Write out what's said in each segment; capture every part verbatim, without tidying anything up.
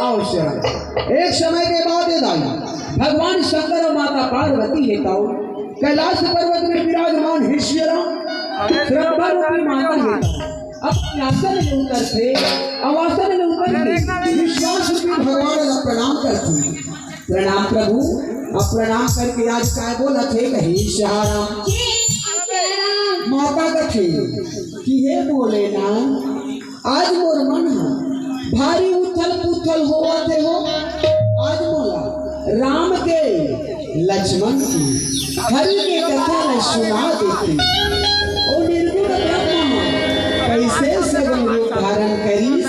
अवश्य। एक समय के बात हे दाई, भगवान शंकर अउ माता पार्वती हे तौ कैलाश पर्वत में विराजमान हे सिया राम, श्रद्धा रूपी माता हे तौ अपने आसन में उतरथे, अउ आसन में उतर के विश्वास रूपी भगवान ला प्रणाम करथे। प्रणाम प्रभु। अब प्रणाम करके आज काय बोलत हे, कहे सिया राम। माता कथे कि हे भोलेनाथ, आज मोर मन ह भारी उथल पुथल होवत हे हो। आज मोला राम के, लक्ष्मण के, हरि के कथा ल सुना देते। ओ निर्गुण ब्रह्म ह कइसे सगुण रूप धारण करिस,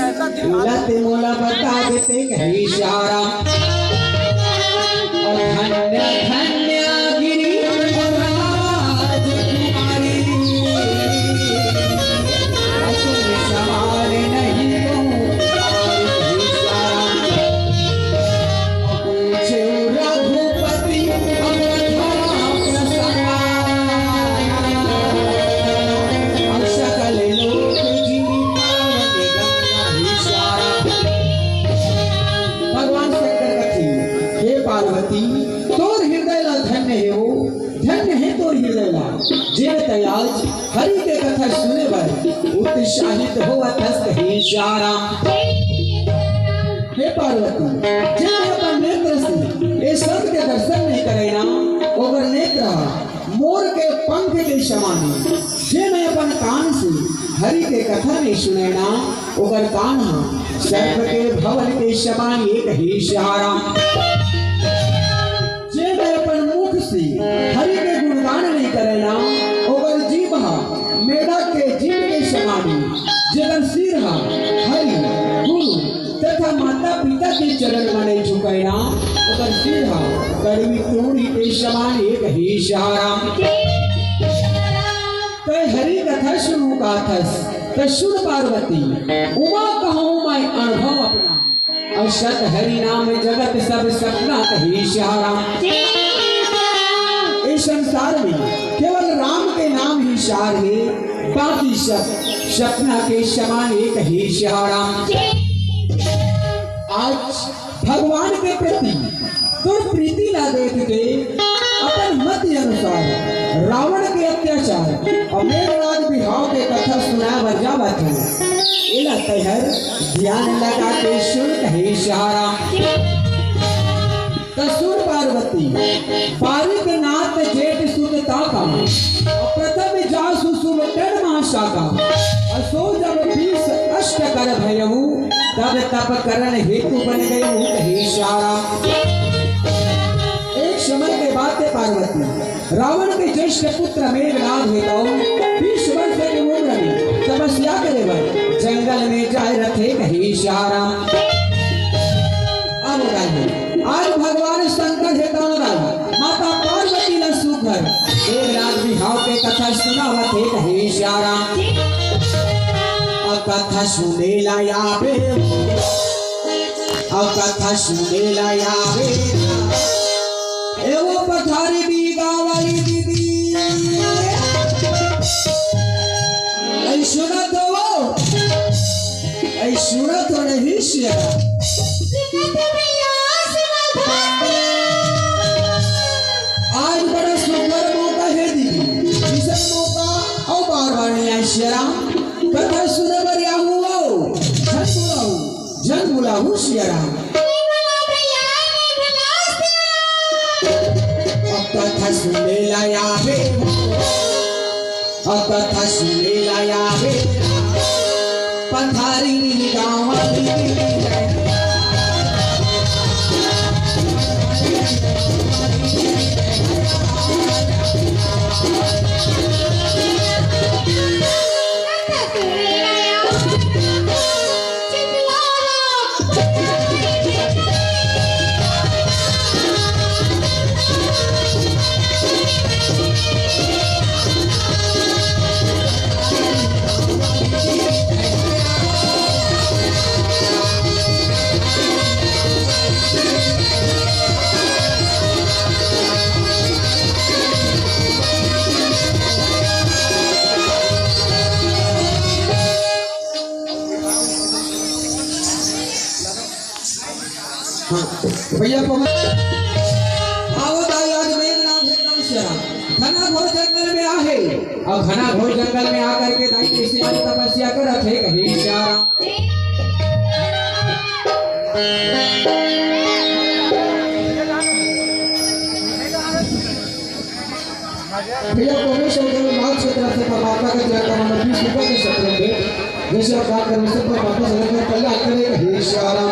ओला ते मोला बता देते, कहे सिया राम। और धन्य धन्य गिरि राजकुमारी, अतुल समान नहीं को। पूछे रघुपति अवधरा प्रसंग, सकल लोक जिन पावन गंगा। भगवान शंकर कथे, हे पार्वती, तोर हृदय ला धन्य हे वो, धन्य हे तोर हृदय ला, जेन तै आज हरि के कथा सुने बर उत्साहित होवत हस, कहे सिया राम। हे पार्वती, जेन अपन नेत्र से ए सब के दर्शन नहीं करे ना, ओकर नेत्र ह मोर के पंख के समान हे। जेन अपन कान से हरि के कथा नहीं सुने ना, ओकर कान ह सर्प के भवन के समान हे, कहे सिया राम। जेन अपन मुख से हरि के गुणगान नहीं करे ना, ओकर जीभ ह मेढक के जीभ के समान हे। जेकर सिर ह हरि, गुरु तथा माता पिता के चरण म नहीं झुके ना, ओकर सिर ह कड़वी तूड़ी के समान हे, कहे सिया राम। तै हरि कथा सुनहूं काथस, त सुन पार्वती, उमा कहूं मैं अनुभव अपना। अउ सत हरि नाम जगत सब सपना, कहे सिया राम। इस संसार में केवल राम के नाम ही सार हे, बाकी सब सपना के समान हे, कहे सिया राम। आज भगवान के प्रति तोर प्रीति ला देख के अपन मति अनुसार रावण के अत्याचार अउ मेघनाद बिहाव के कथा सुनाए बर जावत हंव। एला तैहर ध्यान लगा के सुन, कहे सिया राम। त सुन पार्वती, बारिक नाथ जेठ सुत ताका, प्रथम जासु सुन टन महाशाखा। असो जब बीस अष्ट कर भयऊ, तब तप करन हेतु बन गयऊ, कहे सिया राम। एक समय के बात हे पार्वती, रावण के ज्येष्ठ पुत्र मेघनाद हे तौ बीस वर्ष के उम्र में तपस्या करे बर जंगल में जाए रथे, कहे सिया राम। अब बताइए, आज भगवान शंकर हे तौ माता पार्वती ला कथा सुनावत हे कहे सियाराम। अब कथा सुने ला आवे, अब कथा सुने ला आवे। ए वो पथारी भी गाँव वाली दीदी, ऐ सुना तो वो, ऐ सुना तो नहीं सियाराम। आज बड़ा सुंदर मौका हे दीदी, अइसन मौका अउ बार बार नइ आय सियाराम। कथा सुने बर आहू, झन भुलाहू, झन भुलाहू सियाराम। अब कथा सुने ला आवे, अब कथा सुने ला आवे, पथारी गाँव वाली। हाँ, भैया पवन। आओ दाई, आज मेघनाथ हे कम सियाराम। घना घोर जंगल में आहे, अउ घना घोर जंगल में आकर के दाई कइसे आज तपस्या करत हे कहे सियाराम। भैया, परमेश्वर के नाम से तरफ से परमात्मा के चरण कमल में बीस रुपए के सत्र में, जैसे आप दान करें, सब परमात्मा से लेकर कल्याण करें, हे सियाराम।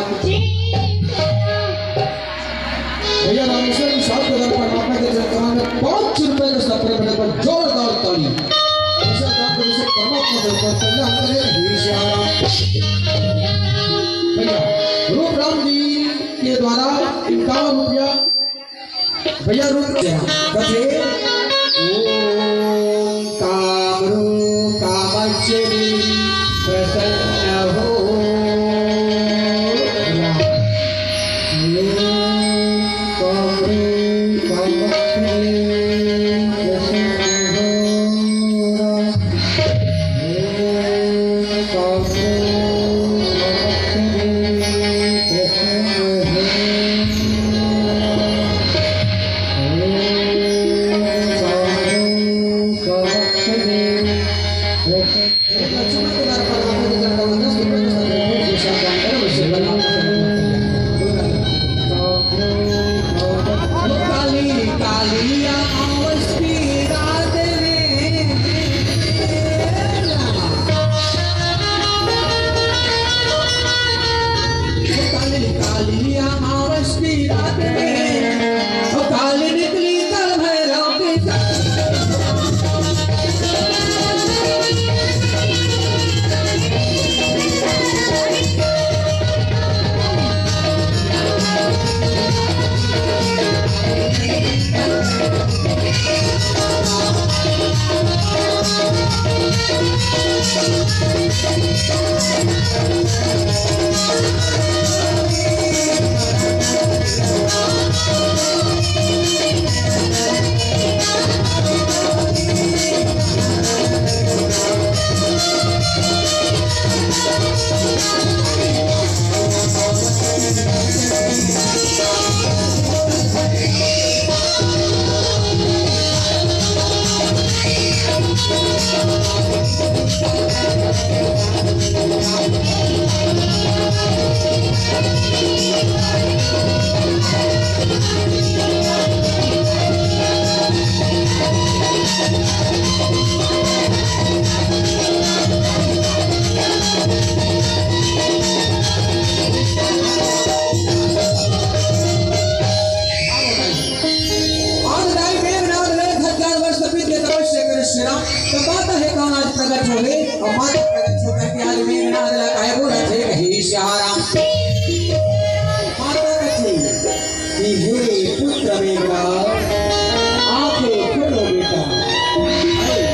भैया, रामेश्वर की सात हजार परमात्मा के चरण कमल में पाँच रुपए के सत्र में पर जोरदार ताली। जैसे आप दान करें, सब परमात्मा से लेकर कल्याण करें, हे सियाराम। भैया, रूप राम जी के द्वारा इक्यावन रुपया भैया रुक जा। कथे, ओम कामरूप कामाक्षी प्रसन्न हो। ओम कामरूप कामाक्षी प्रसन्न हो। काली काली अमावस की रात में, काली काली अमावस की रात में, काली निकली काल भैरव की आज दाई मेघनाथ ले एक हजार वर्ष बीत के तपस्या करे श्री राम, तो माता हे कौन आज प्रकट हो गए, और माता प्रकट होकर के आज मेघनाथ ला काहे बोला थे, हे सियाराम। माता कथे कि हे पुत्र मेघनाथ, आंखें खोलो बेटा, अरे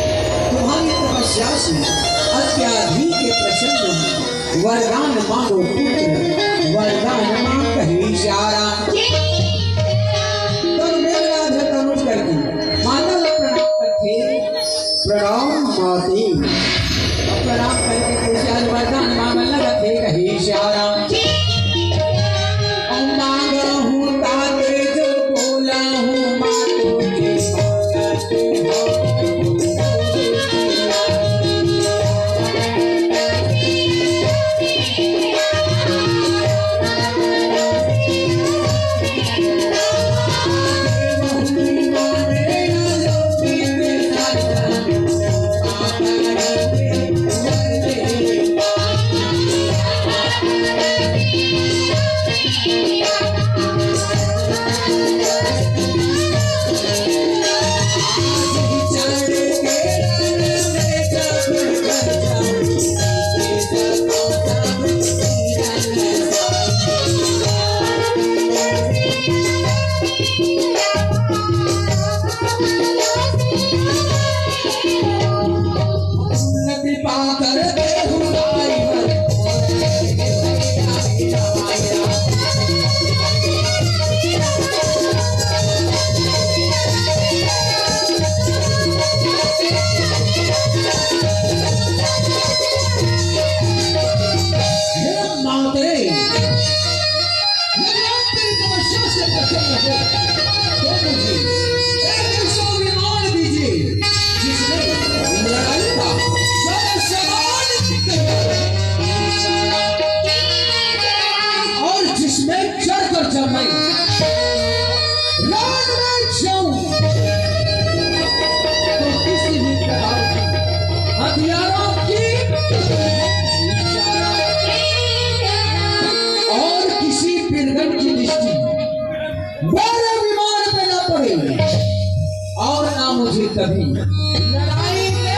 कभी लड़ाई में।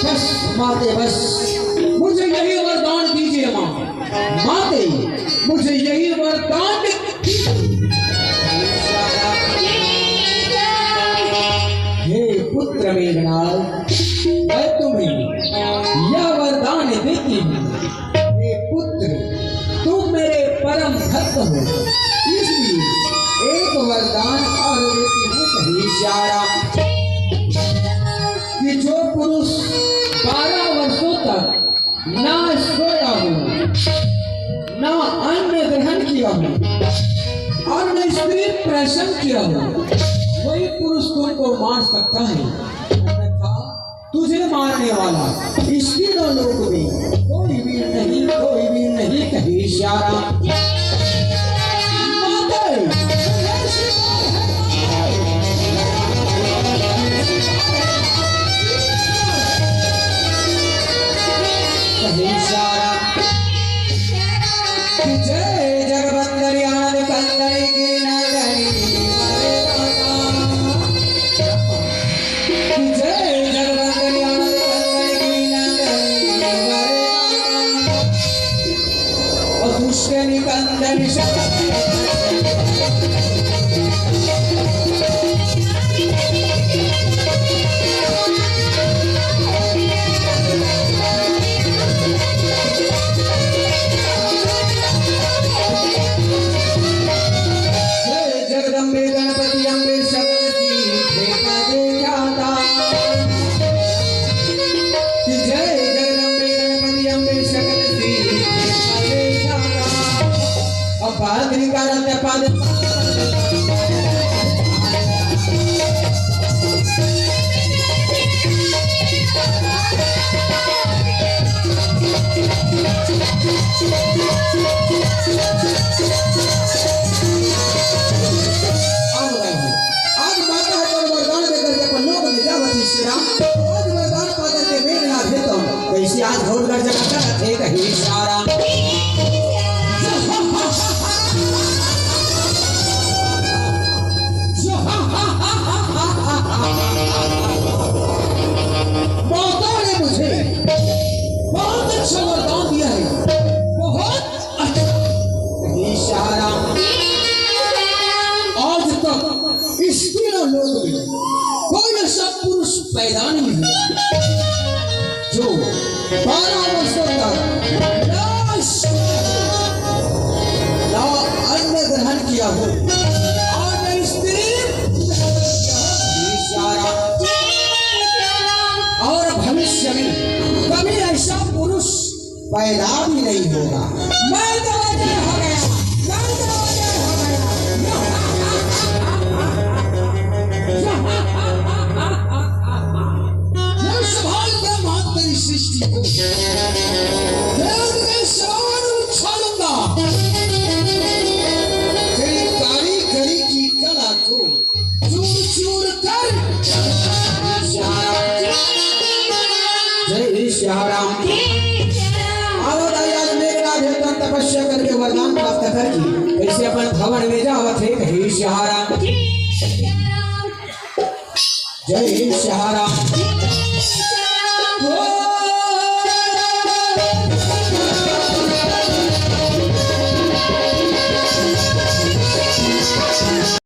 बस माते, बस, मुझे यही वरदान दीजिए माँ। माते, मुझे यही वरदान। हे पुत्र मेघनाद, मैं तुम्हें यह वरदान देती हूँ। हे पुत्र, तुम मेरे परम भक्त हो, इसलिए एक वरदान और देती हूँ। कहे श्याम कि जो पुरुष बारह वर्षों तक ना सोया हो, ना अन्न ग्रहण किया हो और न स्त्री प्रसन्न किया हो, वही पुरुष तुमको मार सकता है। अन्यथा तुझे मारने वाला इस तीनों लोक में कोई भी नहीं, कोई भी नहीं। कहे श्याम। माते, कहे श्याम। जय जगवंदन आनंद कंदन की नगरी। जय जगवंदन आनंद कंदन की नगरी। और दुष्ट निकंदन शब्द। जय जगदम्बे गणपति अम्बे सकल सिद्धि का विधाता। जय जगदम्बे गणपति अम्बे सकल सिद्धि का विधाता। अब पाद निकाल दे, पाद। आज माता है पर वरदान दे करके अपन लोग ले जावत ही श्री राम। आज वरदान पा करके मेघनाद है तो कैसे आज घोर गर्जना करत हे। कहे श्याम। माता ने मुझे बहुत अच्छा वरदान दिया है, बहुत अच्छा। कहे श्याम। आज तक इस तीनों लोक में कोई ऐसा पुरुष पैदा नहीं हुआ जो बारह वर्षों तक ना, ना अन्न ग्रहण किया हो और न स्त्री। और भविष्य में कभी ऐसा पुरुष पैदा भी नहीं होगा। मैं तो अजय हो गया, मैं तो अजय हो गया। मैं संभाल ब्रह्मांड तेरी सृष्टि को, मैं उनके समान उछालूंगा। तेरी कारीगरी की कला को चूर चूर कर। जय श्री राम। अब बताइए, आज मेघनाथ देवता तपस्या करके वरदान प्राप्त कर ली, कैसे अपन भवन में जावत हे। जय श्री राम।